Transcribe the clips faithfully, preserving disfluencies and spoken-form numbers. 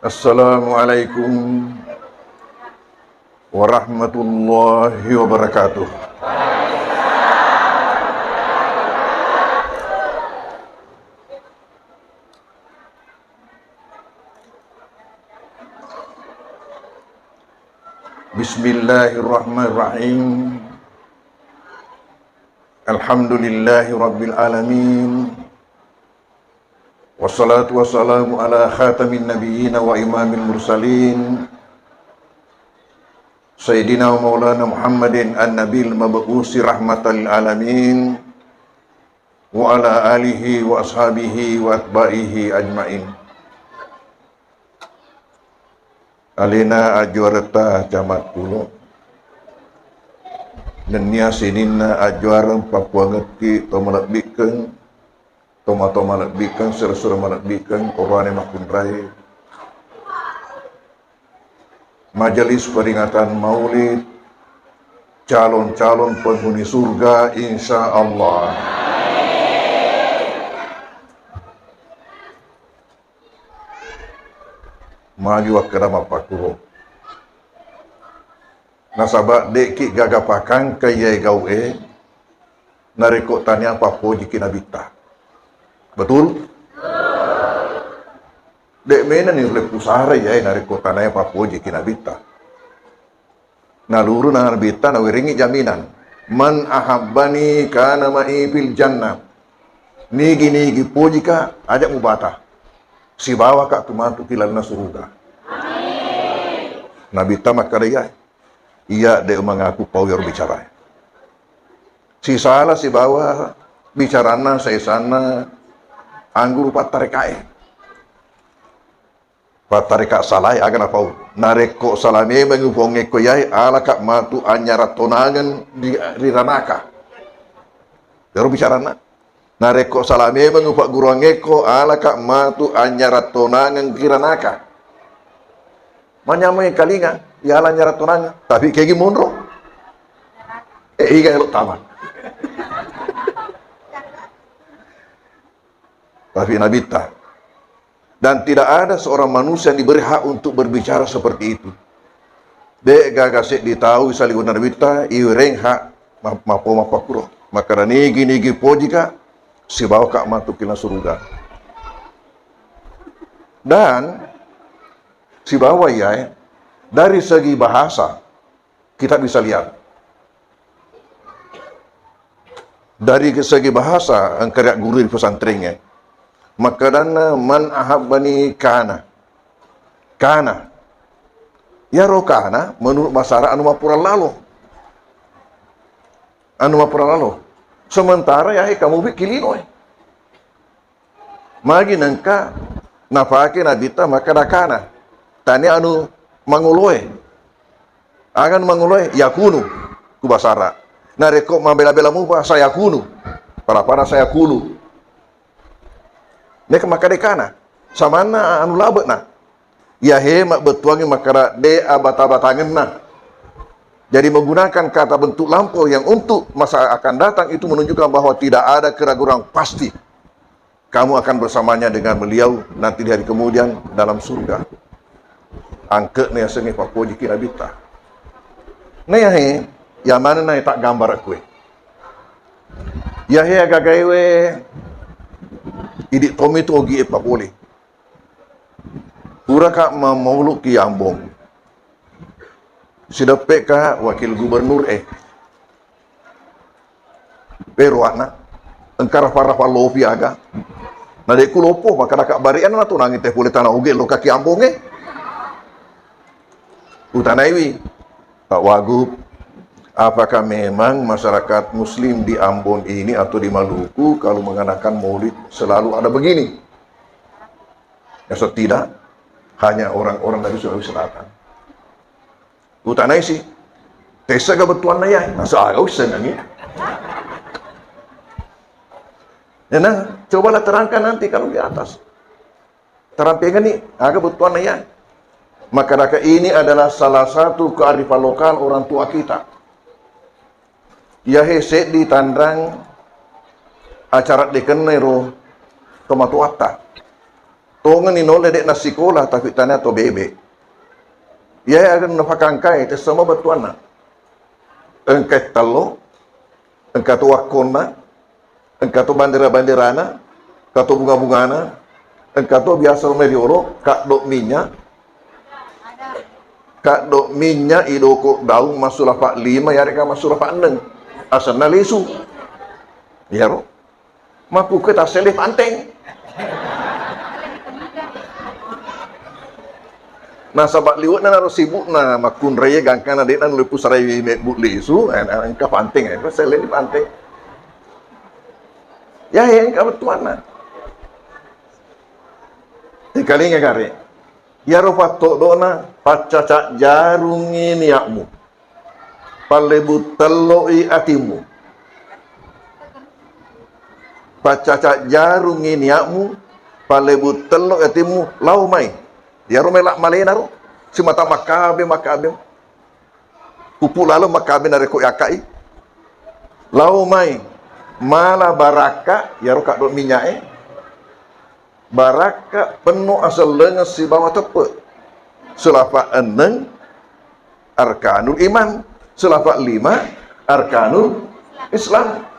Assalamualaikum warahmatullahi wabarakatuh. Bismillahirrahmanirrahim. Alhamdulillahi rabbil alamin. Wassalatu wassalamu ala khatamin nabiyina wa imamil mursalin, Sayyidina wa maulana Muhammadin an-nabil mab'usi rahmatan lil alamin, wa ala alihi wa ashabihi wa atba'ihi ajmain. Alena ajuaretta Camat Pulo. Nennia sininna ajuareng pappuangekki to malebbikkeng, toma-toma malebbikkeng, sura-sura malebbikkeng, oroane makkunrai. Majelis peringatan Maulid calon-calon penghuni surga, insya Allah. Magi wakkeda mappakkuro. Nasaba de'ki gaga pakangka iyae gau'e narekko tania pappojiki nabitta. Betul? De' menenni ulle pusara iyae narekko tania pappojiki nabitta. Naluru na nabitta nawerengngi jaminan. "Man ahabbani kana ma'i fil jannah." Nigi-nigi pojika, aja mubata. Sibawaka tu matu ki lalenna suruga. Nabitta makkeda iyae. Iya de' mangaku pau iyaro bicarae. Sisala sibawa bicaranna saisanna angguru pattarekae. Pattareka salae aga napau. Narekko sala memeng upongekko iyae, alaka matu anynyara tonangeng di, ri ranaka. Ero bicaranna. Narekko sala memeng upagguruangekko, alaka matu anynyara tonangeng ri ranaka. Manyameng kalinga, yala anynyara tonangeng, tapi kegi monro. Eh, iga elo tama. Tapi nabitta. Dan tidak ada seorang manusia yang diberi hak untuk berbicara seperti itu. De' gaga seddi tau saliwenna nabitta iwereng hak ma-, mappo mappakkuro. Makkeda nigi-nigi pojika sibawaka matu ki lalenna suruga. Dan sibawa iyae dari segi bahasa kita bisa lihat. Dari segi bahasa, engka ria guru di pesantrengnge. Makkedanna, "Man ahabbani kana." Kana. Iyaro kana, menurut bahasa Arab, anu mappura lalo. Anu mappura lalo. Sementara iyae kamubi ki lino, eh. Magi nengka napake nabitta makkeda kana. Tania anu mangoloe. Aga anu mangoloe? Yakunu ku bahasa Arab. Narekko mabela-bela mupa sayakunu. Pada-pada sayakulu. Neka makkeda kana. Samanna anu labe'na. Iyahe mabbettuangngi makkeda de' abata-batangenna. Jadi menggunakan kata bentuk lampau yang untuk masa akan datang itu menunjukkan bahwa tidak ada keraguan pasti. Kamu akan bersamanya dengan beliau nanti di hari kemudian dalam surga. Angke'na yasengnge pappojiki nabitta. Na iyahe, yamanenna eta gambarakku e. Iyahe agagaewe idi' tommi tu ogie papole. Puraka mammaulu ki Ambon. Sideppe'ka wakil gubernur e. Pero ana engka rafa-rafa lopi aga. Na de' ku loppo, makkeda ka bari'na natunangi te pole tana oge lo kaki Ambongnge. Utanaiwi, "Pak Wagub, apakah memang masyarakat muslim di Ambon ini atau di Maluku kalau mengadakan maulid selalu ada begini?" Ya, so tidak, hanya orang-orang dari Sulawesi Selatan. Utanaisi, tessa ga bettuanna ya? Masa aga ussengangi? Ya, nah, cobalah terangkan nanti kalau di atas. Terampingan nih, aga bettuanna ya? Maka ini adalah salah satu kearifan lokal orang tua kita. Iyahe seddi tanrang acara dekenna ero tomatoatta. Tongeng ni nolle de' nasikola, tapi tania to bebe. Iya, iya, nafakangkai, tessama bettuanna. Engka tello, engka to wakkonna, engka to bandera-banderana, engka to bunga-bungana, engka to biasa ro mai riolo, kaddo minnya, kaddo minnya idoko daung massulafa lima, yarega massulafa enneng. Asenna lisu. Iyaro. Makkukue tassele panteng. Nasaba liwe'na naro sibukna makkunraie gangkana de'na nulle pusarai mebbu lisu, eh, engka panteng, eh, selleni panteng. Ya, eh, engka bettuanna. Tekalinga gare. Iyaro pattoddo'na, paccaca jarungngi nia'mu. Pallebu telloi atimmu. Paccaca jarungngi nia'mu, pallebu telloi atimmu, lao mai. Iyaro mela malena ro, simata makabe, makabe. Pupu lalo makabe narekko yakkai. Lao mai. Mala barakka, iyaro kaddo minyae. Barakka penno asellengeng sibawa teppe. Sulafa enneng arkanul iman, sulafa lima arkanul Islam.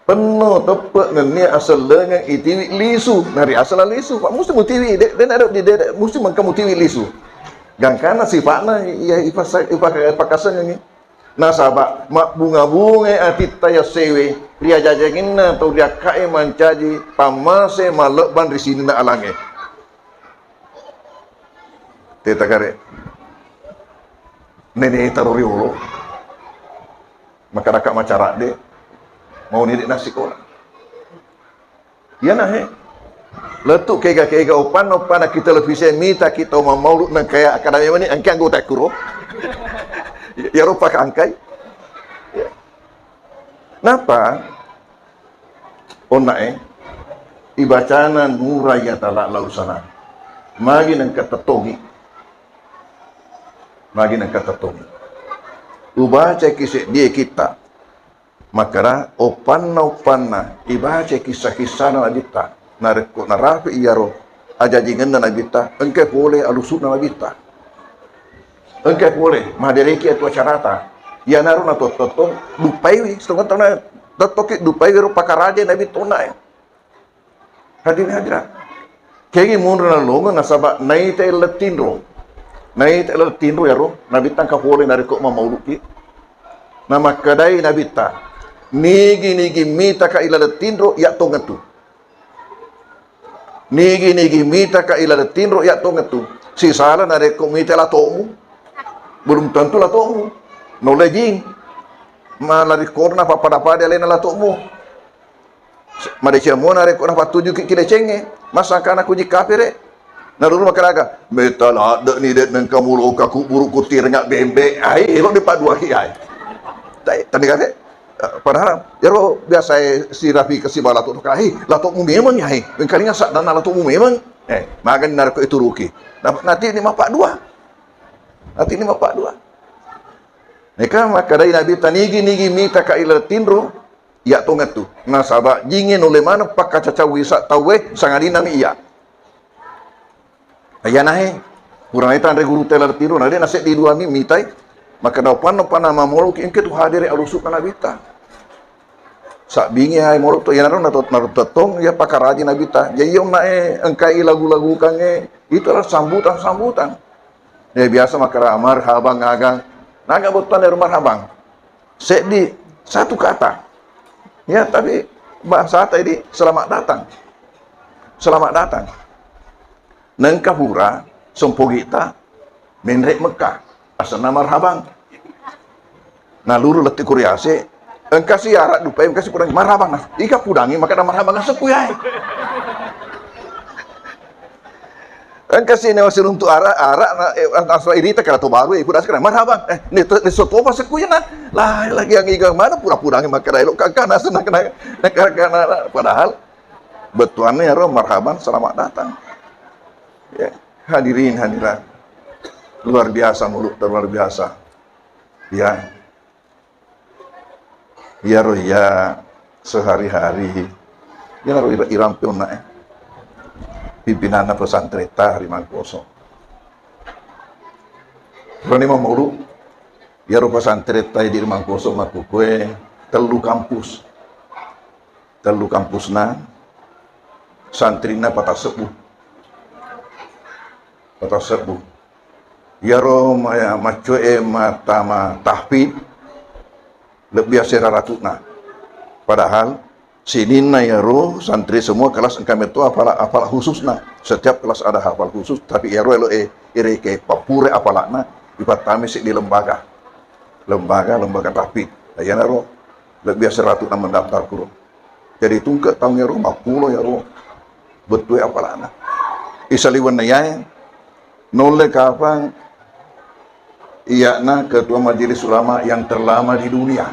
Penno teppe nennia asellengeng itiwi lisu, nari asala lisu, Pak, musti mutiwi, de, de, de, de, de, musti mengka mutiwi lisu. Gangkana sifa'na iya ipasa-, ipaka-, ipakasengengi. Nasaba mabbunga-bungai atitta yassewe, riajajanginna tau riakkae mancaji pammase mallebbang ri sininna alangnge. Teta kare. Nene taro riolo. Makaraka macaradde. Mauni de' nasikola. Iyana he. Lettu kega-kega oppanna-oppanna ki televisi mita ki tau mammaulu nengka ya akademi meni engka anggota kuro. Iyaro pakangkai. Ya. Napa? Onna e ibacana nura ya tala lausana. Magi nengka tettongi. Magi nengka tettongi. Ubaca ki seddie kitta. Makkeda, oppanna-oppanna, ibaca kissa-kissana Nabitta. Narekko narapi iyaro ajajingenna Nabitta, engkai pole alusu'na Nabitta. Engkai pole, madereki atu acarata. Iyanaro nato-, totong, duppaiwi, setengah tahun, tottoki duppaiwi ro pakaraja Nabitta onna e. Hadirin hadirat. Kengi munri nalongeng nasaba naita lettinro. Naita lettinro yaro, Nabitta engka pole narekko mammauluki. Namakkedai Nabitta, "Nigi-nigi mitaka ila lettinro, iya tongettu. Nigi-nigi mitaka ila lettinro, iya tongettu. Sisala narekko mita latomu, belum tentu latomu. Nolejing. Mala rikkorna pappada-pada alena latomu." Madeceng mona rekko napattujuki kidecengnge, massangkana kuji kapere. Naluru makkaraga, "Metta ladde ni de nengka muloka kuburu kutirenga bembe, ai elo dipaduaki ai." Tai, tandika te, eh, padahal, yaro biasa e sirapi kesiba lato to kai, lato mu memang ai, wengkalinga saddanna lato mu memang, eh, magani narekko ituruki. Na-, nanti ni mappadua. Nanti ni mappadua. Neka makkedai Nabitta, "Nigi-nigi mitaka ila tinro, iya tongettu. Nasaba jinge nulle maneng pakkacacauwi sa tauwe, sangadinna mi iya." Iyanahe, purana tanre guru tela tinro, na de naseddi dua mi mitai. Makkeda, "Panna-panna mamoloki engke tu hadere alusu'na Nabitta." Sabbingi ai molo to, iyanaro nato-, nato tettong iya pakaraji Nabitta. Jadi iya onna e engkai lagu-lagukangnge, itu adalah sambutan-sambutan. Ya, biasa makkeda marhabang aga. Naga bettuanna ero marhabang? Seddi, satu kata. Ya, tapi bahasa tadi, "Selamat datang." Selamat datang. Nengka pura, sompogita, menre Mekka. Asenna marhabang. Naluru lettu kuriase, engkasi ara dupai, engkasi pudangi, marhabang. Nah, ika pudangi, maka marhabang asekku yae. Engkasi ne masih runtu ara, ara, na, eh, asal irita kala to baru, eh, pudas kena marhabang. Eh, ni to, ni soto apa sekku ya, nah. Lah, lagi yang iga mana pura-purangi maka elo kaka nasa nak kena, nak kena, padahal bettuanna ero marhaban, selamat datang. Ya, hadirin hadirat. Luar biasa mulutta, luar biasa. Ya. Iyaro iya sehari-hari. Iyaro ira-, irampe onna e. pimpinanna pesantretta ri Mangkoso. Roni mammaulu, iyaro pesantretta di Mangkoso makkukue tellu kampus. Tellu kampusna, santrina patassebbu. Patassebbu. Iyaro ma-, maccoe mattama tahfidz, lebbi asera ratu'na. Padahal sininna iyaro santri semua kelas engka metto apala, apala khususna. Setiap kelas ada hafal khusus, tapi iyaro elo'e ireke pappure apala'na, ipattama seddi lembaga. Lembaga, lembaga tahfidz. Nah, iyanaro lebbi asera ratu'na mendaftar kuro. Jadi tungke taung iyaro, mappulo iyaro bettue apala'na. Isaliwenna iyae, nulle kapang iya'na ketua majelis ulama yang terlama di dunia.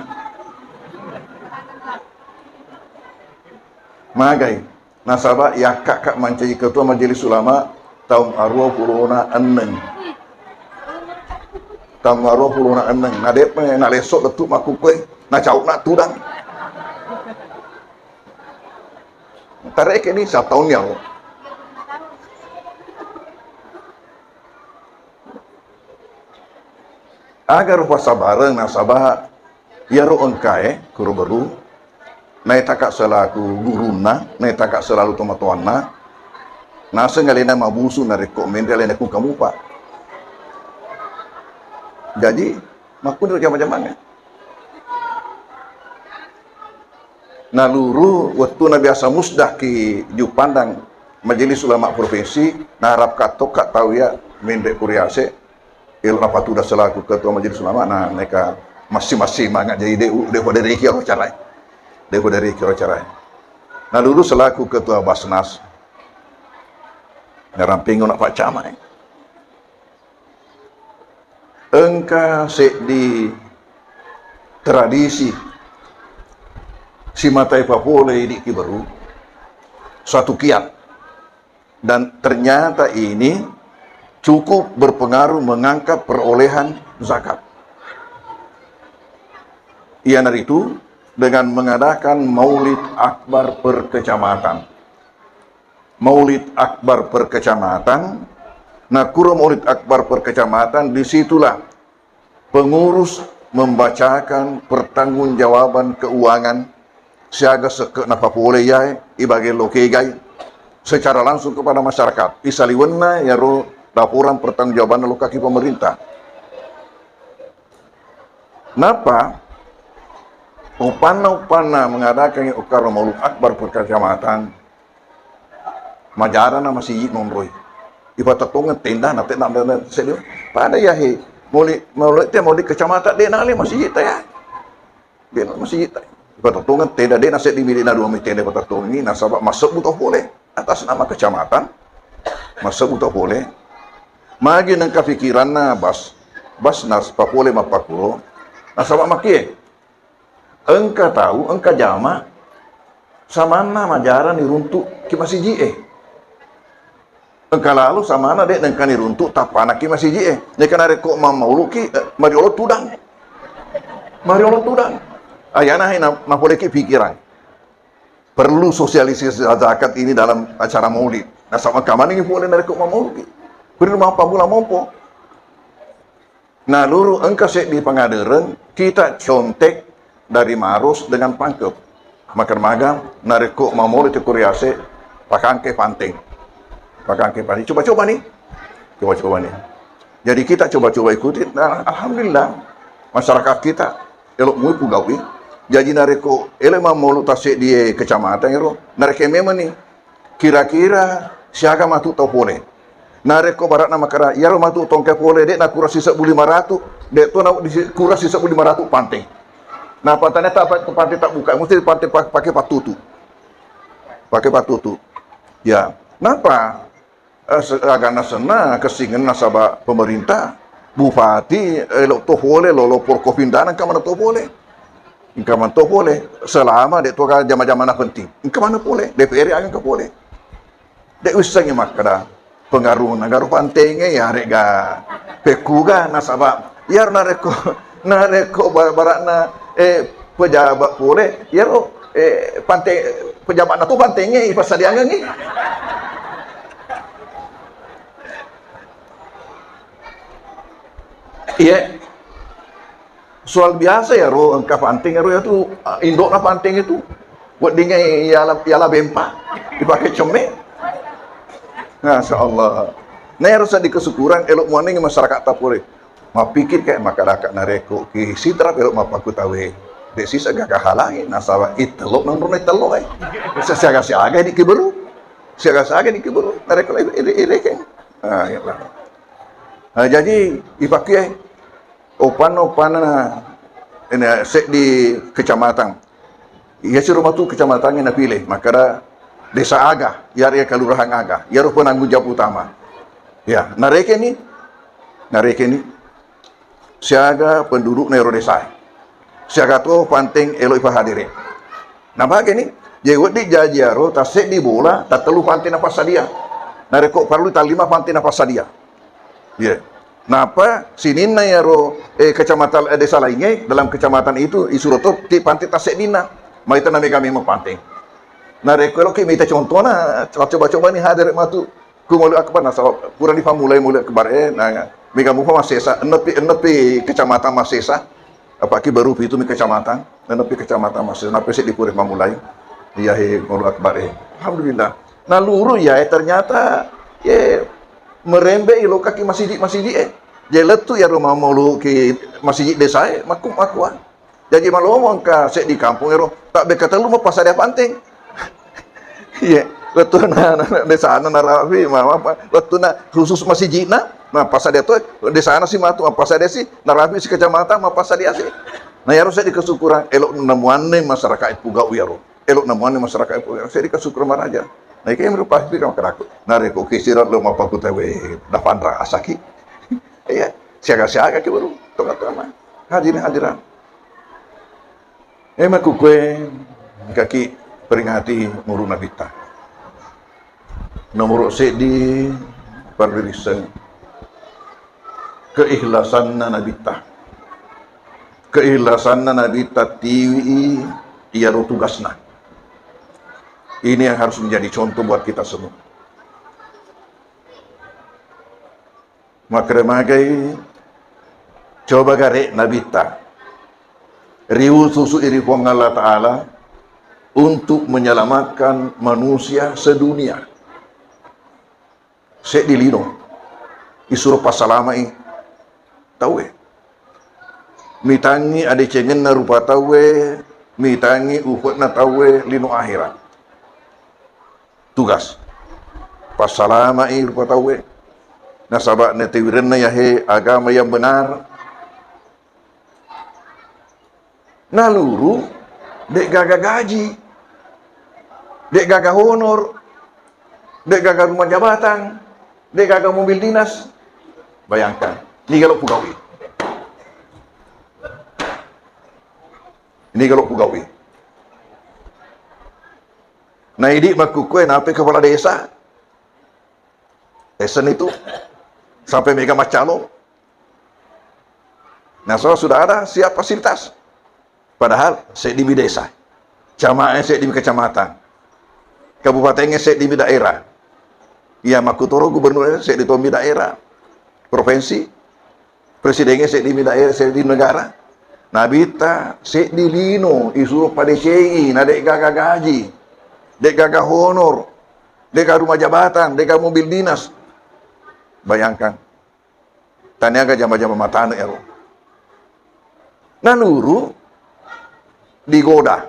Magai, nasaba yakkakka mancaji ketua majelis ulama taung aruwa pulona enneng. Taung aruwa pulona enneng. Nade'pa nalesso lettu makkukue, nacau'na tudang. Tareke ni sataung iyaro. Aga rupa sabareng nasaba iyaro engkae kuro beru naitaka selaku gurunna, naitaka selalu tomatoanna, naseng alena mabusu narekko menre alena ku kamupa. Jadi, makkuniro jama-jamangnge. Naluru wettuna biasa musdaki Juppandang Majelis Ulama Provinsi, naharapkan tokka tau iya menre kuriase, elo napatuda selaku ketua Majelis Ulama, na neka massi-massi manga jadi de, de pada reki ro carai. De pada reki ro carai. Naluru selaku ketua Basnas, narampingo na Pak Camat, eh. Engka seddi tradisi simata ipapole idi ki beru, satu kiat. Dan ternyata ini cukup berpengaruh mengangkat perolehan zakat. Iyanaritu dengan mengadakan maulid akbar per kecamatan. Maulid akbar per kecamatan. Nah, kuro maulid akbar per kecamatan, disitulah pengurus membacakan pertanggungjawaban keuangan siaga sekke napapole iyae ibage lokegai secara langsung kepada masyarakat. Isaliwenna iyaro laporan pertanggungjawaban lokaki pemerintah. Napa upanna-upanna mengadakan ukkaro maulid akbar per kecamatan, majarana masiji monroi. Ipatettongeng tenda, na tenda, na tenda seddi. Pada iyahe, moli, moli te moli kecamatan de nale masiji ta ya. De na masiji ta. Ipatettongeng tenda de na seddi mi de na dua mi tenda ipatettongengi nasaba massebbu to pole. Atas nama kecamatan, massebbu to pole. Magi nengka pikiranna Bas, Basnas papole mappakuro. Nasaba makie, engka tau, engka jama, samanna majarang iruntu ki masiji'e. Engka lalo samanna de nengka niruntu tappana ki masiji'e. Neka narekko mammauluki, eh, mariolo tudang. Mariolo tudang. Ayana hai na, napoleki pikirang. Perlu sosialisasi zakat ini dalam acara maulid. Nasaba engka manengi pole narekko mammauluki. Perlu mappamula mompo. Naluru engka seddi pangadereng, kita contek dari Maros dengan Pangkep. Makan magang, narekko mamolo te kuriase, pakangke panteng. Pakangke panteng. Coba-coba nih. Coba-coba nih. Jadi kita coba-coba ikuti. Nah, alhamdulillah, masyarakat kita elok mui pugawi. Jadi narekko ele mamolo tase di kecamatan ero, narekko memang nih, kira-kira siaga matu tau pole? Narekko bara'na makkeda, iyaro matu tongke pole, de' nakurang sisebbu lima ratu, de' to na-, disi-, kurang sisebbu lima ratu panteng. Nah, pantengna ta-, pa-, panteng tabbuka, musti panteng pa-, pake pattutu. Pake pattutu. Ya, napa? Eh, se-, agana senna kessingenna saba pemerintah, bupati, eh, lo to pole, lo, lo Forkopimda, engka mana to pole. Engka mana to pole. Selama de' to ga jama-jamana penting. Engka mana pole. D P R aga engka pole. De' wissengngi makkeda pengaruhna garo pantenge, ya, rega pekkuga, nasaba, ya, narekko, narekko ba-, bara'na, eh, pejabat pole, ya, ro, eh, pante-, pejabatna tu pantenge, ipassadiangengi. Iya. Soal biasa iyaro engka panting iyaro iyatu, ah, indokna panting itu. Weddingnge iyala, iyala bempa, dipake cemme. Masya Allah. Nah, iyaro seddi kesyukuran, elo muaneng masyarakat tapole. Mappikir kayak makkadaka narekko ki sidrap elo mappakkutawe. Dek sisa gaga halangi, nasaba ittello nonrona ittello, eh. Siaga-siaga di kiberu. Siaga-siaga di kiberu. Narekko ire-, ire-, irekeng. Nah, iya. Nah, jadi ipakiai opanna-opanna, ini, seddi kecamatan. Iya siro matu kecamatan napile, makkada desa aga, yari kelurahan aga, iyaro penanggung jawab utama. Ya, narekeni, narekeni, siaga pendudukna ero desa. Siaga to panteng elo ipahadere. Nah, bageni, je wedding jaji aro, tasseddi bola, tattellu panteng napassadia. Narekko parellu tallima panteng napassadia. Iya. Napa sininna iyaro, eh, kecamatan, eh, desa laingnge, dalam kecamatan itu isuro to ti panteng tasseddinna. Maita namega memang panteng. Narekko eloki mita contona, coba-coba ni hadere matu ku Maulid Akbar, nasaba pura dipammulai Maulid Akbar, eh, na mega mupa massesa, ennepi, ennepi kecamatan massesa. Apaki baru pitu mi kecamatan, nenepi kecamatan masih, nape sih dipure mamulai. Iya, he, Allahu Akbar, eh. Alhamdulillah. Nah, luru ya, eh, ternyata, ye, merembek i lokaki masjid-masjid, eh. Jadi lettu ya rumah maulu ki masjid desa, eh, maku, makuan. Jadi malomo engka seddi kampung ero, tak beka telu mau pasada panteng. Iya, wettuna desana narapi, ma-, apa, wettuna khusus masijina, mappassadia to, desana si matu, mappassadia si, narapi si kecamatan, mappassadia si. Nah, iyaro seddi kesyukuran, elo namuanne masyarakat pugau iyaro. Elo namuanne masyarakat pugau iyaro, seddi kesyukuran maraja. Nah, iki merupa pikir makkadaku. Narekko kisira lo mappakutawe, dapanra asaki. Iya, siaga-siaga ki baru, tengah-tengah. Hadirin hadirat. Eh, makkukue, engkaki peringati muru Nabitta. Nomoro seddi, parririsseng, keikhlasanna Nabitta. Keikhlasanna Nabitta tiwi iyaro tugasna. Ini yang harus menjadi contoh buat kita semua. Makkeda magai, coba gare Nabitta riutusu iri Puang Allah Ta'ala untuk menyelamatkan manusia sedunia. Seddi lino isuro passalamai tauwe. Mitangi adecengenna rupa tauwe, mitangi ufe'na tauwe lino akhirat. Tugas. Passalamai rupa tauwe. Nasaba natiwirenna yahe agama yang benar. Naluru, de gaga gaji, de gaga honor, de gaga rumah jabatan, de gaga mobil dinas. Bayangkan, ini kalau pegawai. Ini kalau pegawai. Nah, idi makkukue nape kepala desa. Essen itu sampai mega maccalo. Nah, so sudah ada siap fasilitas. Padahal seddi mi desa. Camae seddi mi kecamatan. Kabupatengnge seddi mi daerah. Iya, makkutoro gubernur seddi tommi daerah. Provinsi. Presidengnge seddi mi daerah, seddi negara. Nabitta seddi lino isuro padecengi, na de gaga gaji, de gaga honor, de gaga rumah jabatan, de gaga mobil dinas. Bayangkan, taniaga jama-jama matane ero. Naluru digoda.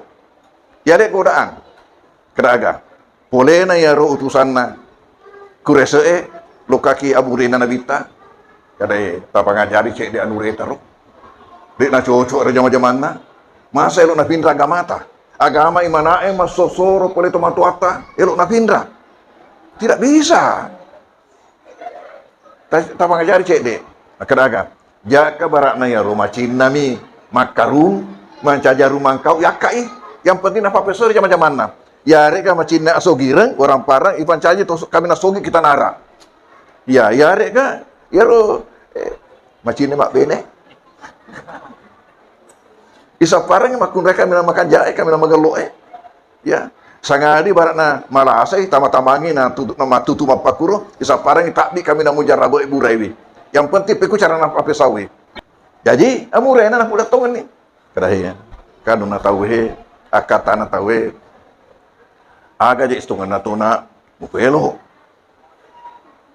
Ya de godaan. Kedaga. Polena iyaro utusanna kurese'e, lokaki aburena Nabitta. Kadae tapangajari cedde anureta ro. De nacocok ero jama-jamanna. Masa elo napinra agamata? Agama imanae massosoro pole tomatoatta elo napinra. Tidak bisa. Ta-, tapangajari cedde. Makkadaga, jaka bara'na iyaro macinnami makkarung, mancaji arung mangkau, yakkai. Yang penting napappesori jama-jamanna. Yarega macinna asogireng, orang parang, ipancaji to kami nasogi kita nara. Ya, yarega, iyaro, eh, macinna mabbene. Isapparengngi makkunrai kaminang makanjae, kaminang magelloe. Ya, sangadi bara'na malasai, tama-tamangi na tutu, na matutu mappakkuro, isapparengngi tabbi kaminang mujaraboe buraiwi. Yang penting peku carana pappesaui. Jaji, amurena nakuda tongenni. Kadahe, kanuna tauwe, akkatana tauwe, aga je istongenna tona mupelo.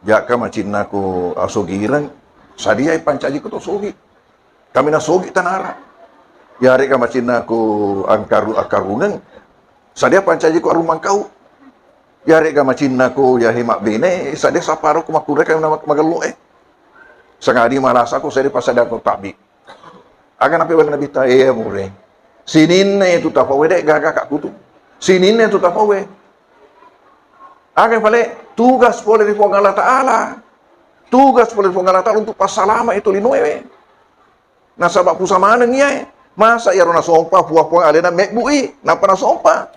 Jaka macinna ko asogireng, sadiai pancaji ko to sogi. Kaminang sogi tanara. Yarega macinna ko angkaru-, akkarungeng, sadia pancaji ko arung mangkau. Yarega macinna ko yahe mabbene, sadia saparo ko makkunrai kaminang mag-, magello e. Sangadi malasa ko sadia passadia ko tabbi. Aga napewang Nabitta, eh, amure. Sininna itu tafawe de gaga ka kutu. Sininna itu tafawe. Aga pale tugas pole ri Puang Allah Ta'ala. Tugas pole ri Puang Allah Ta'ala untuk passalama itu linoe. Nasaba pusa maneng iyae. Masa iyaro nasompa puang-puang alena mebbu'i, nappa nasompa.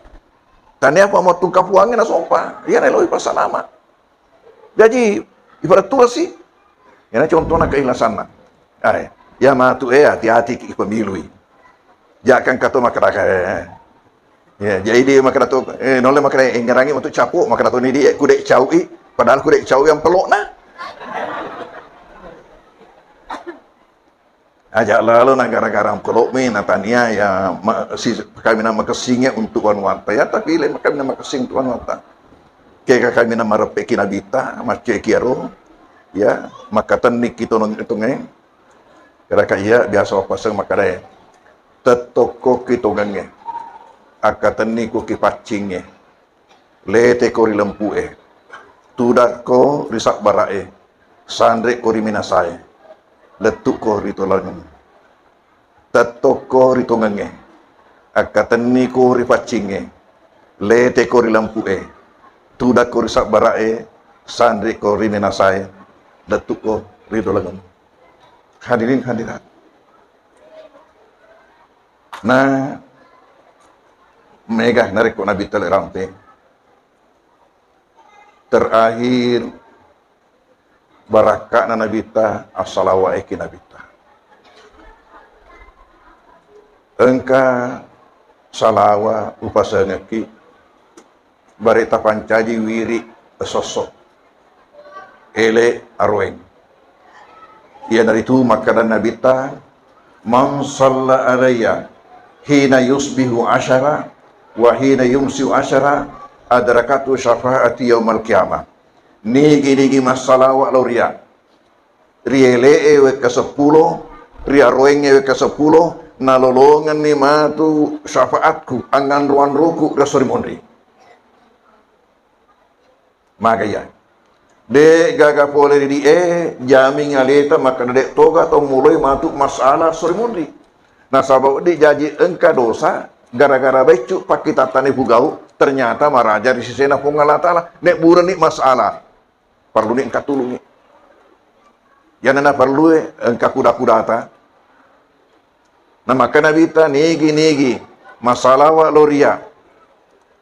Tania pa mattungka puangnge nasompa. Iyana eloi passalama. Jaji, ibarat turasi. Iyana contohna keikhlasanna. Ae, ya matu, eh, hati-hati ki pemilui. Jakang kato makkada, eh. Ya, jadi dia makkada to, eh, nolle makkada, eh, engngerangi untuk capu, makkada to ni dia, eh, kude cau'i, padahal kude cau'i yang pelokna. Aja lalo na gara-gara pelokmi, na tania ya ma-, si, kaminang makessinge untuk wanuatta. Ya, tapi le kaminang makessing untuk wanuatta. Kega kaminang mareppe ki Nabitta, macce ki aro, ya, makatenni ki tonong-, tonge. Kira ka iya biasa wappaseng makkadae, tettokko ki tongengnge, akkatenni ko ki paccingnge, leteko ri lempu'e, tudakko ri sabbara'e, sanrekko ri minasae, lettukko ri tolangeng. Tettokko ri tongengnge, akkatenniko ri paccingnge, leteko ri lempu'e, tudakko ri sabbara'e, sanrekko ri minasae, lettukko ri tolangeng. Hadirin hadirat. Nah, mega narekko Nabitta le rampe. Terakhir barakka'na Nabitta, assalawa eki Nabitta. Engka salawa upasengekki, bare tapancaji wiri esso-esso, ele aroeng. Iyanaritu makkada Nabitta, "Man shalla alayya hina yusbihu asyara wa hina yumsi asyara adrakatu syafaati yaumal qiyamah." Nigi-nigi massalawa lao ria, ri ele'e wekka seppulo, ri aroengnge wekka seppulo, nalolongenni matu syafaatku, anganro-anroku ri esso ri monri. Maga iya. De gaga pole ri die, jaming aleta makkeda de toga tau muloi matu masalah esso ri monri. Nasaba wedding jaji engka dosa gara-gara beccu pakkitattane pugau, ternyata maraja ri sesena Puang Allah Ta'ala. Nek burani masalah. Parluni engka tulungngi. Iyana naparlue engka kuda-kudata. Namakkeda Nabitta, nigi-nigi massalawa lao ria,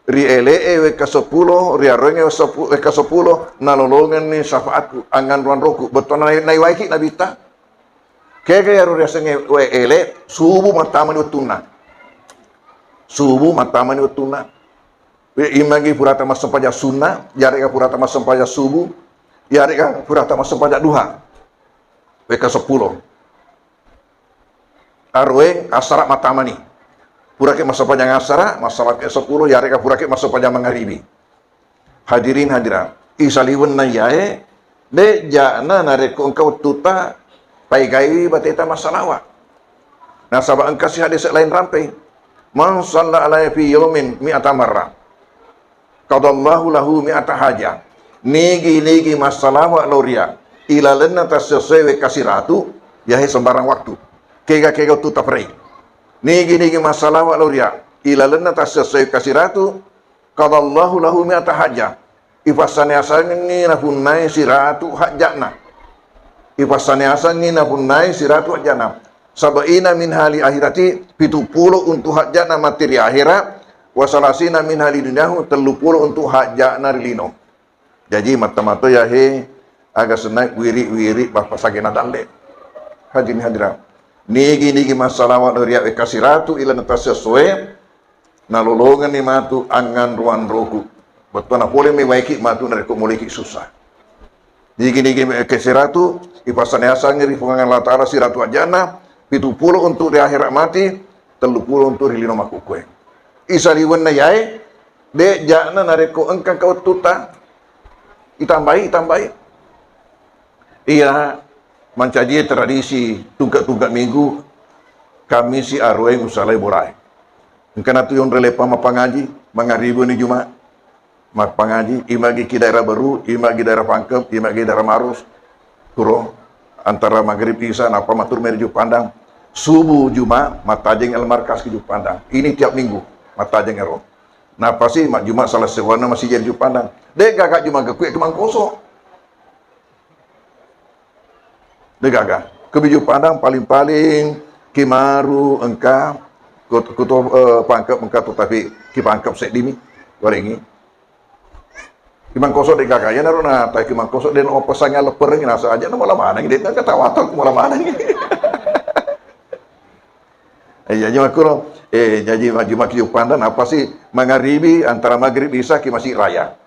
ri ele'e wekka seppulo, ri aroengnge seppu-, wekka seppulo, nalolongenni syafaatku, anganro-anroku. Bettuanna nai-, naiwaiki Nabitta. Kega iyaro riasengnge wae ele, subuh mattamani wettunna. Subuh mattamani wettunna. Imagi purata massempajang sunna, yarega purata massempajang subuh, yarega purata massempajang duha. Wekka seppulo. Aroeng asara mattamani. Purake massempajang asara, massempajang seppulo, yarega purake massempajang mangaribi. Hadirin hadirat, isaliwenna iyae, de ja'na narekko engka wettutta paigaiwi bateta massalawa. Nasaba engkasi hadis lain rampei, "Man shalla alaihi fi yaumin mi'ata marrah, qadallahu lahu mi'ata hajah." Nigi-nigi massalawa lao ria ilalenna tassessoe wekka siratu, yahe sembarang waktu. Kega-kega wettu taperei. Nigi-nigi massalawa lao ria ilalenna tassessoe wekka siratu, qadallahu lahu mi'ata hajjah. Ipassaneasangengngi napunnai siratu hajja'na. Ipassaneasangngi napunnai siratu hajja'na. Sab'ina minha li akhirati, pitu pulo untu hajja'na matti ri ahera, wa salasina minha li dunyahu, tellu pulo untu hajja'na ri lino. Jaji, mattamato yahe, aga senna wiri-wiri bappa sagena dalle. Hadirin hadirat. Nigi-nigi massalawa lao ria wekka siratu ilalenna tassessoe, nalolongenni matu anganro-anroku. Bettuanna pole mewaiki matu narekko muliki sussa. Nigi-nigi wekka siratu, ipassaneasangngi ri Puang Allah Ta'ala siratu hajja'na, Pitu pulo untuk ri akhirat mati, tellu pulo untuk ri lino makkukkue. Isaliwenna yae, de' ja'na narekko engka engka wettutta, itambai, itambai. Iya, mancaji tradisi tungke-tungke minggu, Kamisi aroe usalai bolae. Engkana tu yonre lepa mappangaji, mangaribu ni Juma. Mappangaji, imagi ki daerah Beru, imagi daerah Pangkep, imagi daerah Maros. Kuro, antara Maghrib Isya, napa matur meri Juppandang. Subuh Juma, mattajeng El Markas ki Juppandang. Ini tiap minggu, mattajeng ero. Napa si, mak Juma salah sewana masih jadi Juppandang. De' gaga Juma gekku ki Mangkoso. De' gaga. Ke Biju Padang paling-paling ki maru engka, kut-, kuto, eh, Pangkep engka tu, tapi ki Pangkep seddi mi. Warengi. Ki Mangkoso de' gaga. Iyanaro na tai ki Mangkoso de' no pesangi leppereng nasa aja na mala maneng de' na kata watak mala maneng. Eh, jaji makkuro, eh, jaji maju maki Juppandang, apa si mangaribi antara Maghrib Isya ki Masjid Raya.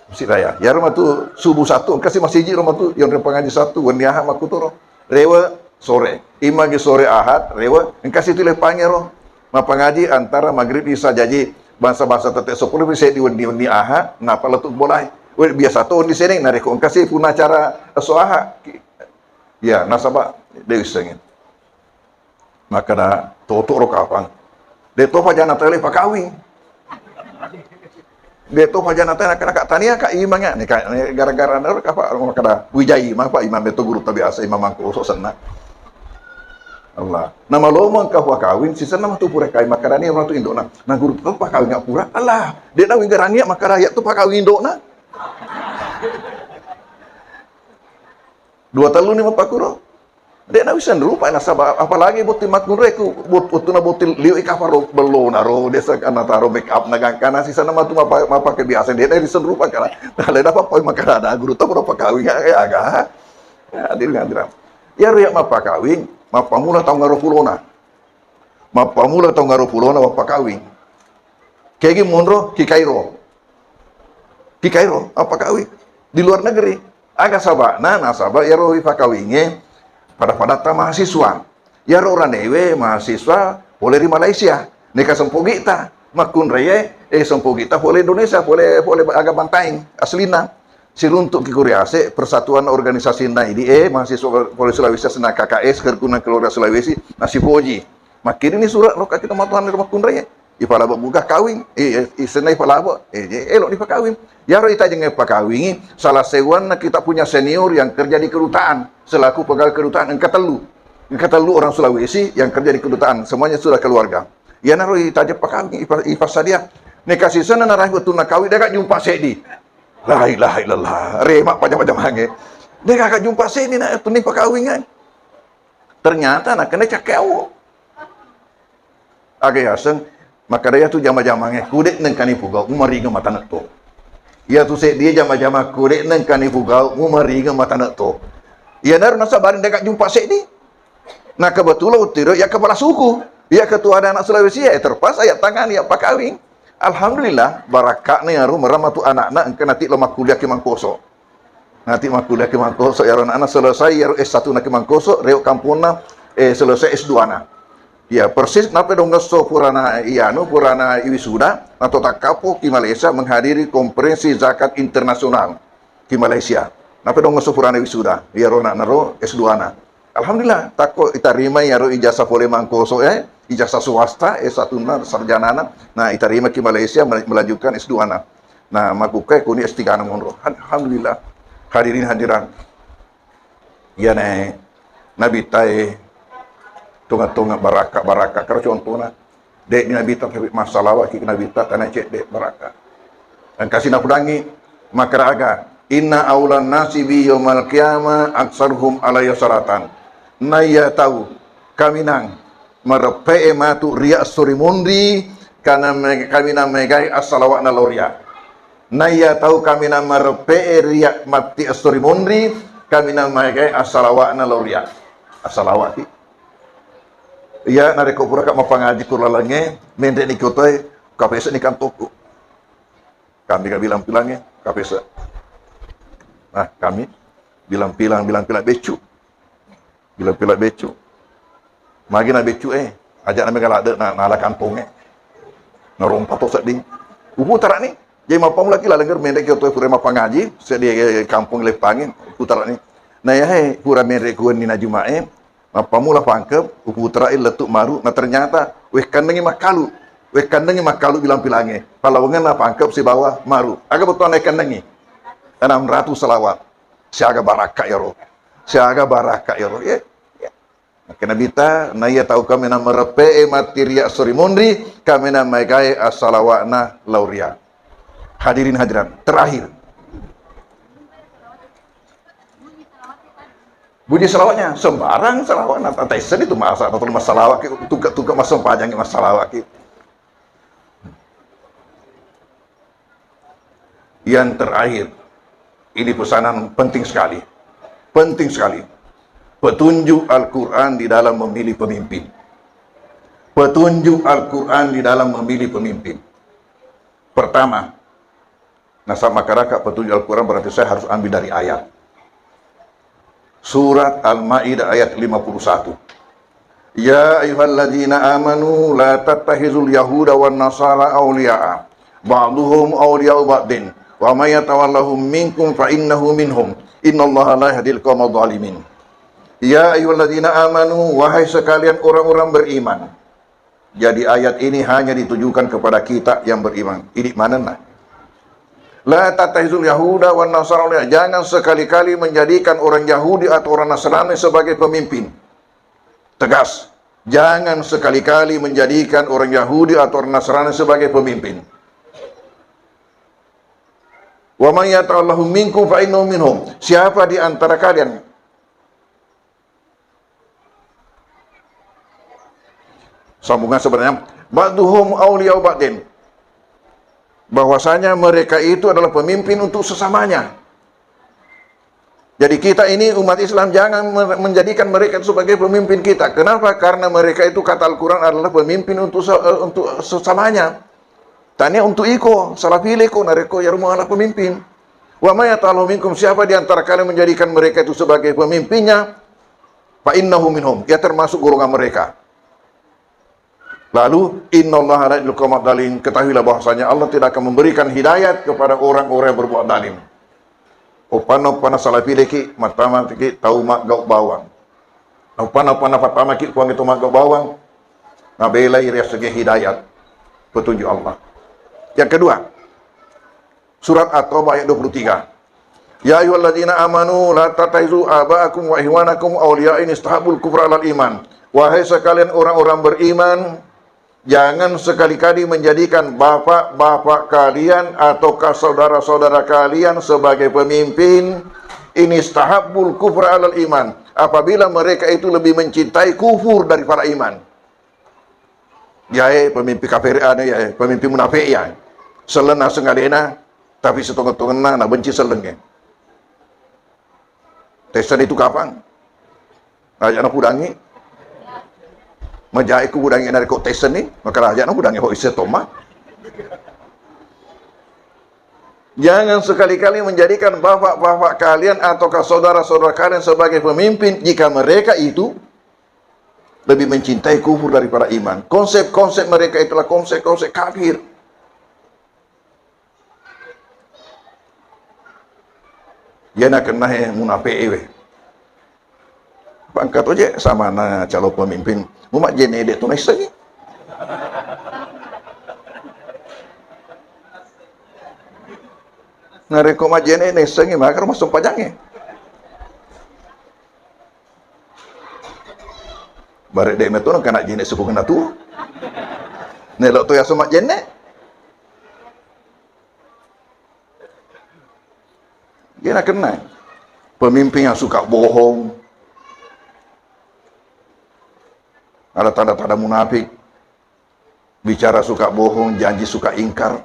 Masjid Raya. Iyaro matu subuh Sabtu, engka si masiji ro matu, yonre pangaji Sabtu, wenni Ahad makkutoro. Rewe sore. Imagi sore Ahad, rewe, engka si tu lepange ro. Mapangaji antara Maghrib Isya, jaji bangsa-bangsa tette seppulo bisa di wenni-wenni Ahad, napa letu bolai. We, biasa to wenni Senin, narekko engka si puna acara esso Ahad. Ki-, ya, nasaba de' wissengi. Makkeda, "Toto ro kapang. De' to pajana tele pakawing. De' to pajana tele, nakkeda, 'Ka tania ka imang ya.'" Nika, gara-gara naro kapang makkeda, "Wijai imang, Pak, imang beto guru ta biasa, imang Mangkoso senna." Allah. Namalomong ka pakawing, sisenna matu pura kawing, makkeda ni orang tu indokna. "Na guru tu pakawing pura." Allah. De' na winggarang ya makkeda ya tu pakawing indokna. Dua tellu ni mappakuro. De' na wisseng rupa, nasaba apalagi botting makkunrai ku, bot-, wettuna botting liwe' i kapang ro, bellona ro, desa kana taro make up na gangkana, sisenna matu mapa-, mapake biasa, de' na wisseng rupa kana. Nah, le dapat poin makkeda guru to pura pakawing, ya, ya, aga. Ya, hadir, hadir. Iyaro ya mappakawing, mappamula taung aro pulona. Mappamula taung aro pulona mappakawing. Kegi monro ki Kairo. Ki Kairo, mappakawing. Di luar negeri. Aga saba'na, nasaba iyaro ipakawinge pada-padatta mahasiswa. Iyaro uranewe mahasiswa pole ri Malaysia. Neka sempogi'ta, makkunraie, eh, sempogi'ta pole Indonesia, pole, pole aga Bantaeng, aslina. Siruntu'ki ku riase Persatuan Organisasi Naidi, eh, mahasiswa Polri Sulawesi, asenna K K S, Kerukunan Keluarga Sulawesi, nasipoji. Makkirini sura' ro ka ki tomatoanna ro makkunrai, eh. Ipalabo' buka kawing, eh, eh, isenna ipalabo', eh, je-, elo' dipakawing. Iyaro itajengnge pakawingi, salah seuwanna kita punya senior yang kerja di kedutaan, selaku pegawai kedutaan, engka tellu. Engka tellu orang Sulawesi yang kerja di kedutaan, semuanya sudah keluarga. Iyanaro itajeng pakawing, ipa-, ipassadia. Neka sisenna narapi wettunna kawing, de' ka jumpa seddi. La ilaha illallah. Rema pajama-jamange. De' gaga jumpa seni na tunni pakawingan. Ternyata nakkeda cakkeawo. Aga yaseng, makkeda iyatu jama-jamange, kude' nengkani pugau, mumaringeng matane to. Iyatu seddie jama-jama, kude' nengkani pugau, mumaringeng matane to. Iyanaro nasaba de' gaga jumpa seddi. Nah, kebetulan waktu itu ya kepala suku, ya ketua anak-anak Sulawesi, ya terpaksa ya tangani, ya pakawing. Alhamdulillah, barakka'na iyaro meremmatu ana'na engka nati lo makkuliah ki Mangkoso. Nati makkuliah ki Mangkoso, iyaro ana'na selesai, iyaro S satu na ki Mangkoso, reo kamponna, eh, selesai S dua na. Ya, persis nape dong ngesso purana iyanu, purana iwisuda, nato takkapo ki Malaysia menghadiri konferensi zakat internasional ki Malaysia. Nape dong ngesso purana wisuda, iyaro ana'na ro S dua na. Alhamdulillah, takko itarima iyaro ijazah pole Mangkoso, eh, ijazah swasta, S satu na, sarjanana. Nah, itarima ki Malaysia, mel-, melanjutkan S dua na. Nah, makkukkai kuni S tiga na monro. Alhamdulillah. Hadirin hadirat. Iyana Nabitta e tonga-tonga barakka-barakka. Karo contona, de' ni Nabitta tapi massalawa ki Nabitta tana cedde barakka. Engkasi napudangi makkaraga, "Inna aulan nasi bi yaumal qiyamah aksaruhum alayya salatan." Naiya tau kaminang mareppe'e matu ria esso ri munri, kana me-, kaminang megai assalawa'na lao ria. Naiya tau kaminang mareppe'e ria matti esso ri munri, kaminang megai assalawa'na lao ria. Assalawa'ki. Iya, narekko puraka mappangaji ku lalengnge, menre' ni kotoe, kapese' ni kantokku. Kami ka bilang-pilangnge, kapese'. Nah, kami bilang-pilang, bilang-pilang beccu. Bilang-pilang beccu. Magi na beccu e, aja'na mega ladde na, nala kampongnge. Narompa to sedding. Uputara'ni. Jadi mappammulaki laleng menre ki oto pura mappangaji, seddi kampong leppangi, uputara'ni. Na yahe pura menre kuwenni na Juma'e, mappammula Pangkep, uputara'i lettu Maru, na ternyata wekkannengi makkalu. Wekkannengi makkalu bilang-bilangnge. Palawangenna Pangkep sibawa Maru. Aga bettuanna wekkannengi? Enam ratus salawat. Siaga barakka ero. Siaga barakka ero. Ye. Ye. Makkeda Nabitta, naiya tau kaminang mareppe'e matti ri esso ri munri, kaminang maegae assalawa'na lao ri iyya. Hadirin hadirat, terakhir. Bunyi salawatnya, sembarang salawat, na taisseng itu masa, atau massalawa ki, tungke-tungke massempajang massalawa ki. Yang terakhir, ini pesanan penting sekali. Penting sekali. Petunjuk Al-Quran di dalam memilih pemimpin. Petunjuk Al-Quran di dalam memilih pemimpin. Pertama, nasaba makkadaka petunjuk Al-Quran berarti saya harus ambil dari ayat. Surat Al-Maidah ayat lima puluh satu. Ya ayyuhalladzina amanu la tattakhizul yahuda wan nasara awliya'a, ba'duhum awliya'u ba'din, wa may yatawallahum minkum fa innahu minhum, innallaha la yahdil qaumadh dhalimin. Ya ayyuhalladzina amanu, wahai sekalian orang-orang beriman. Jadi ayat ini hanya ditujukan kepada kita yang beriman. Ini manenna. La tattakhizul yahuda wan nasara awliya. Jangan sekali-kali menjadikan orang Yahudi atau orang Nasrani sebagai pemimpin. Tegas. Jangan sekali-kali menjadikan orang Yahudi atau orang Nasrani sebagai pemimpin. Wa may yatawallahum minkum fa innahu minhum. Siapa di antara kalian Sambungan sebenarnya, ba'duhum awliya'u ba'din. Bahwasanya mereka itu adalah pemimpin untuk sesamanya. Jadi kita ini umat Islam jangan me-, menjadikan mereka itu sebagai pemimpin kita. Kenapa? Karena mereka itu kata Al-Quran adalah pemimpin untuk se-, eh, untuk sesamanya. Tania untuk iko, salah pilih ko, nareko ya rumah pemimpin. Wa may yatawallahu minkum, siapa di antara kalian menjadikan mereka itu sebagai pemimpinnya, fa innahu minhum, ia termasuk golongan mereka. Lalu, innallaha la yahdil qaumadh dhalimin, ketahuilah bahwasanya Allah tidak akan memberikan hidayat kepada orang-orang yang berbuat zalim. Uppanna-uppanna salah pilih ki, mattama ki tau maggau bawang. Uppanna-uppanna pattama ki kuangi tau maggau bawang, nabelai riasengnge hidayat, petunjuk Allah. Yang kedua, Surat At-Taubah ayat dua puluh tiga. Ya ayyuhalladzina amanu la tattakhidzu aba'akum wa ikhwanakum awliya in istahabbul kufra 'alal iman. Wahai sekalian orang-orang beriman, jangan sekali-kali menjadikan bapak-bapak kalian ataukah saudara-saudara kalian sebagai pemimpin. In istahabbul kufra 'alal iman. Apabila mereka itu lebih mencintai kufur daripada iman. Yae pemimpin kafir, anu, yae pemimpin munafik, ya. Selleng naseng alena, tapi setengah-tengahna nabenci sellengnge. Tessen itu kapang. Ajana kudangi. Majae ku kudangi narekko tessen ni, maka ajana kudangi ho isse tomma. Jangan sekali-kali menjadikan bapak-bapak kalian ataukah saudara-saudara kalian sebagai pemimpin jika mereka itu lebih mencintai kufur daripada iman. Konsep-konsep mereka itulah konsep-konsep kafir. Iyana kenna he munafik e we. Pangkat oje sama na calon pemimpin. Mu majjene de tu naissengi. Narekko majjene naissengi, maka rumah sempajange. Bare de metu nengka najjene suku kena tu. Nelo tu yaso majjene. Dia nak kenal. Pemimpin yang suka bohong. Ada tanda-tanda munafik. Bicara suka bohong, janji suka ingkar,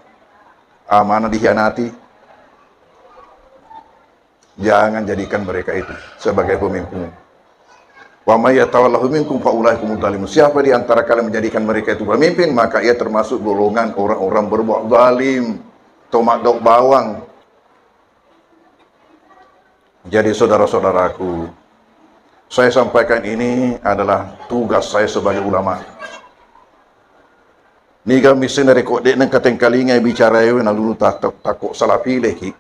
amanah dikhianati. Jangan jadikan mereka itu sebagai pemimpin. Wa may yatawallahu minkum fa ulaika humudz zalimun. Siapa di antara kalian menjadikan mereka itu pemimpin, maka ia termasuk golongan orang-orang berbuat zalim, tomak daun bawang. Jadi saudara-saudaraku, Saya sampaikan ini adalah tugas saya sebagai ulama. Niga misseng narekko de' nengka tengkalingai bicara ewe, nalulu ta-, ta-, takko salah pileki.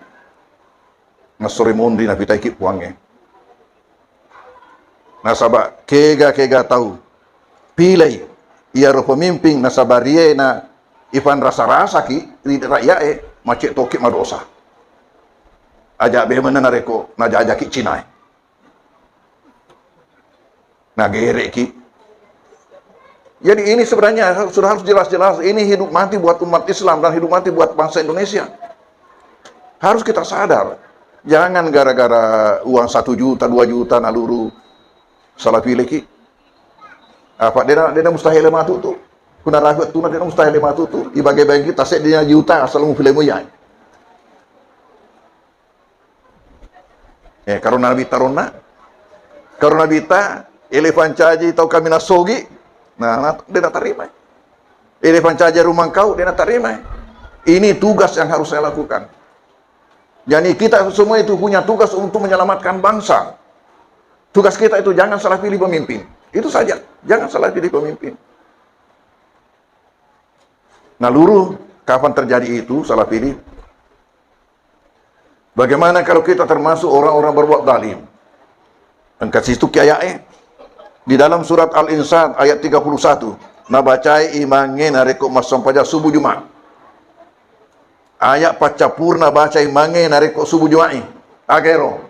Nassore monri napitaiki puangnge. Nasaba kega-kega tau pilei iyaro pemimpin, nasaba riena ipanrasa-rasaki ri rakya'e, macet toki madosa. Aja bemenna narekko najajaki Cinae. Nagereki. Jadi ini sebenarnya sudah harus jelas-jelas. Ini hidup mati buat umat Islam dan hidup mati buat bangsa Indonesia. Harus kita sadar. Jangan gara-gara uang satu juta, dua juta naluru salah pileki. Apa dena, dena mustahil matu tu. Kuna ragu tuna dena mustahil matu tu. Ibage-bage kita sedina juta asal mu filemu ya. Eh, karena Nabi taronna, karena Nabi ta, ele pancaji tau kami nasogi, nah, nah, dia tak terima. Ele pancaji rumah kau, dia tak terima. Ini tugas yang harus saya lakukan. Jadi kita semua itu punya tugas untuk menyelamatkan bangsa. Tugas kita itu jangan salah pilih pemimpin. Itu saja, jangan salah pilih pemimpin. Naluru, kapan terjadi itu salah pilih? Bagaimana kalau kita termasuk orang-orang berbuat zalim? Engka situ ki ayat, eh. Di dalam surat Al-Insan ayat tiga puluh satu, nabacai imangnge narekko massampaja subuh Jumat. Ayat paccappurna baca imangnge narekko subuh Jumat. Agero.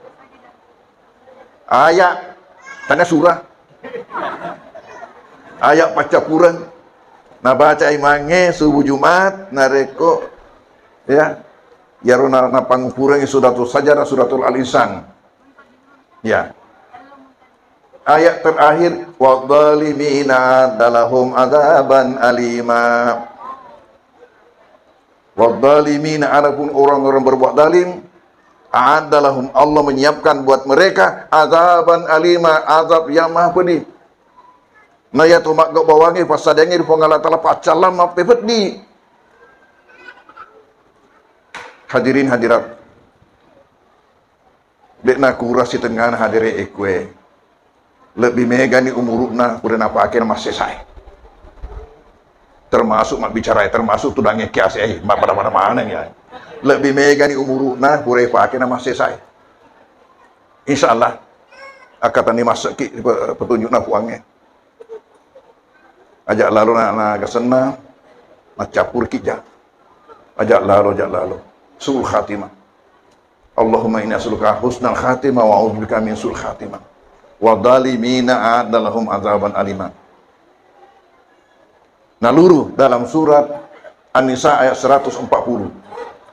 Ayat, tanya surah. Ayat paccappureng nabaca imangnge subuh Jumat narekko, ya, iyaro na-, napanguppurengi suratul Sajdah, suratul Al-Insan. Ya. Ayat terakhir, wadzalimina adalahum adzaban alima. Wadzalimina, adapun orang-orang berbuat zalim, a'adda lahum, Allah menyiapkan buat mereka azaban alima, azab yang maha pedih. Na iya to maggau bawangi passadengi ri Puang Allah Taala paccallang mappepeddi. Hadirin hadirat, de' nakura sitengngana hadere e kue. Lebbi megani umuru'na pura napake na massesae. Termasuk mabbicarai, termasuk tudangnge kiase, eh, ma-, pada-pada maneng ya. Lebbi megani umuru'na pura ipake na massesae. Insya Allah, akkatenni massekki pe-, petunjukna Puangnge. Aja lalo na, na gasenna, maccappurki ja. Aja lalo, aja lalo. Su'ul khatimah. Allahumma inni as'aluka husnal khatimah wa a'udzubika min su'il khatimah. Wa dhalimina a'adda lahum adzaban alima. Naluru dalam surat An-Nisa ayat seratus empat puluh.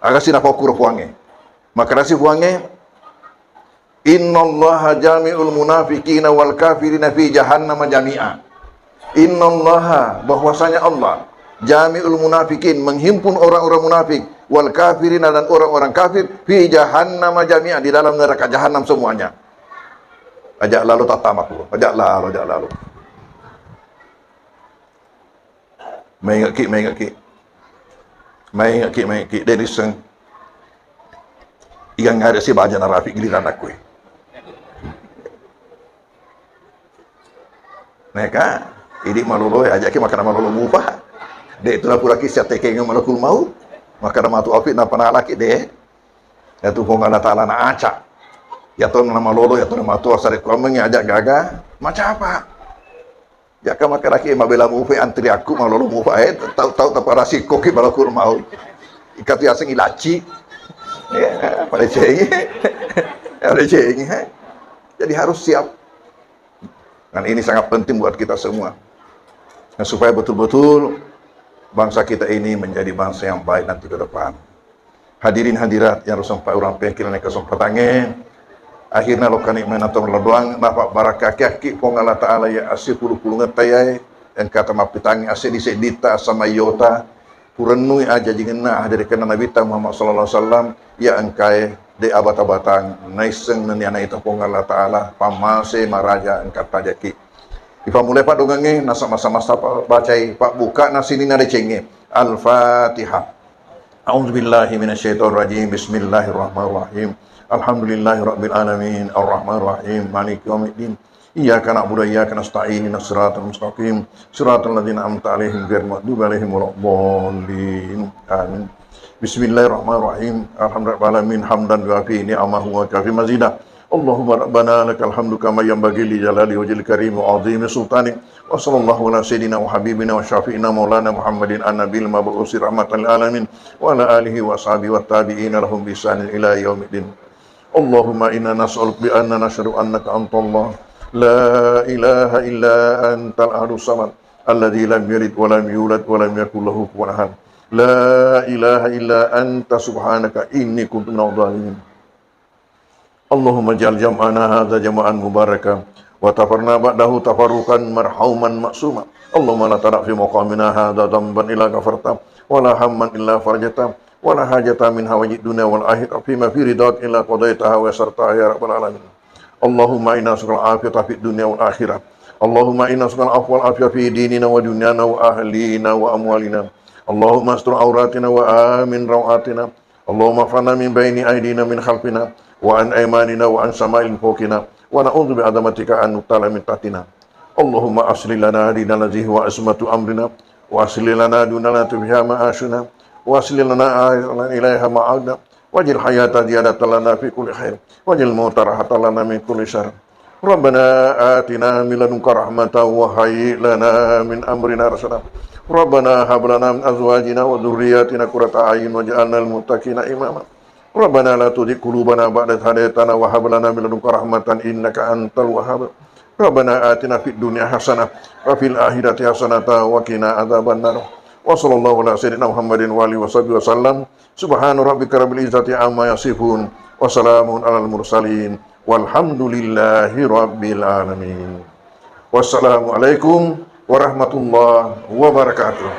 Aga sinapakkuro Puangnge. Makkadasi Puangnge, "Innallaha jami'ul munafiqina wal kafirina fi jahannama jami'a." Innallaha, bahwasanya Allah, jami'ul munafiqin, menghimpun orang-orang munafik, wal kafirina, dan orang-orang kafir, fi jahannama jami'a, di dalam neraka jahanam semuanya. Aja lalo tatama ku, aja lalo, aja lalo. Maingekki, maingekki. Maingekki, maingekki. De' nisseng. Igang ada si baja narapi giliran aku. Neka, idi malolo, ajaki makkeda malolo mupa. De' tu lapuraki siatekeng malakul maut. Makkeda matu api napanalaki de'. Yatu Puang Allah Ta'ala na aca. Yatu na malolo, yatu na matu asare kuamengngi aja gaga. Macapa. Jaka makkedaki mabela mupa antri aku malolo mupa, eh, tau-tau taparasikoki malakul maut. Ikatu yaseng ilacci. Ya, pada cengi. Pada cengi, eh. Jadi harus siap. Dan ini sangat penting buat kita semua. Nah, supaya betul-betul bangsa kita ini menjadi bangsa yang baik nanti ke depan. Hadirin hadirat yang rusempa urang pengkilane kesempatangnge, akhirna lokka nikmai nato doang, napabbarakkakiakki Puang Allah Ta'ala ya asipulu-pulungetta yae, engkata mappitangngi asseddi-sedditta, asamayyota, purennui ajajingenna hadirikenna Nabitta Muhammad sallallahu alaihi wasallam, ya engkae de' abata-batang naisseng nennia naita Puang Allah Ta'ala, pammase maraja engka tajaki. Ifammulai paddongengnge, nasaba masa-masa pa-, bacai pabbukana sininna decengnge. Al-Fatihah. A'udzubillahi minasyaitonirrajim. Bismillahirrahmanirrahim. Alhamdulillahi rabbil alamin, arrahmanir rahim, maliki yaumiddin. Iyyaka na'budu wa iyyaka nasta'in, ihdinas siratal mustaqim, siratal ladzina an'amta 'alaihim ghairil maghdubi 'alaihim waladdallin. Amin. Bismillahirrahmanirrahim. Alhamdulillahirabbil alamin, hamdan yuwafi ni'amahu wa yukafi mazidah. Allahumma rabbana lakal hamdu kama yanbaghi li jalali wajhikal karim wa 'azimi sultanik. Wa sallallahu ala sayyidina wa habibina wa syafi'ina maulana Muhammadin an-nabil mab'usi rahmatan lil alamin wa ala alihi wa sahbihi wa tabi'ina lahum bi ihsanin ila yaumiddin. Allahumma inna nas'aluka bi anna nashhadu annaka antallah, la ilaha illa antal ahadus samad, alladzi lam yalid wa lam yulad wa lam yakul lahu kufuwan ahad. La ilaha illa anta subhanaka inni kuntu minadh dhalimin. Allahumma ij'al jam'ana hadza jam'an mubaraka wa tafarraqana ba'dahu tafarruqan marhuman ma'suma. Allahumma la tada' fi maqamina hadza dzanban illa ghafarta wa la hamman illa farajta wa la hajatan min hawaijid dunya wal akhirah fima fi ridhak illa qadaitaha wa yassartaha ya rabbal alamin. Allahumma inna nas'aluka al-afiyata fid dunya wal akhirah. Allahumma inna nas'aluka al-afwa wal afiyata fi dinina wa dunyana wa ahlina wa amwalina. Allahumma astur auratina wa amin rawatina. Allahumma ihfazna min baini aidina min khalfina wa an aimanina wa an sama'il fawqina wa na'udzu bi azamatika an nughtala min tahtina. Allahumma aslih lana dinana allazi huwa ismatu amrina wa aslih lana dunyana allati fiha ma'ashuna wa aslih lana akhiratana allati ilaiha ma'adna waj'al hayata ziyadatan lana fi kulli khair waj'al mauta rahatan lana min kulli syarr. Rabbana atina min ladunka rahmatan wa hayyi' lana min amrina rashada. Rabbana hab lana min azwajina wa dzurriyyatina qurrata a'yun waj'alna lil muttaqina imama. Rabbana la tuzigh qulubana ba'da idh hadaytana wa hab lana min ladunka rahmatan innaka antal wahhab. Rabbana atina fid dunya hasanah wa fil akhirati hasanatan wa qina adzabannar. Wa sallallahu ala sayyidina Muhammadin wa alihi wa sahbihi wa sallam. Subhana rabbika rabbil izzati amma yasifun. Wa salamun alal mursalin. Walhamdulillahi rabbil alamin. Wassalamualaikum warahmatullahi wabarakatuh.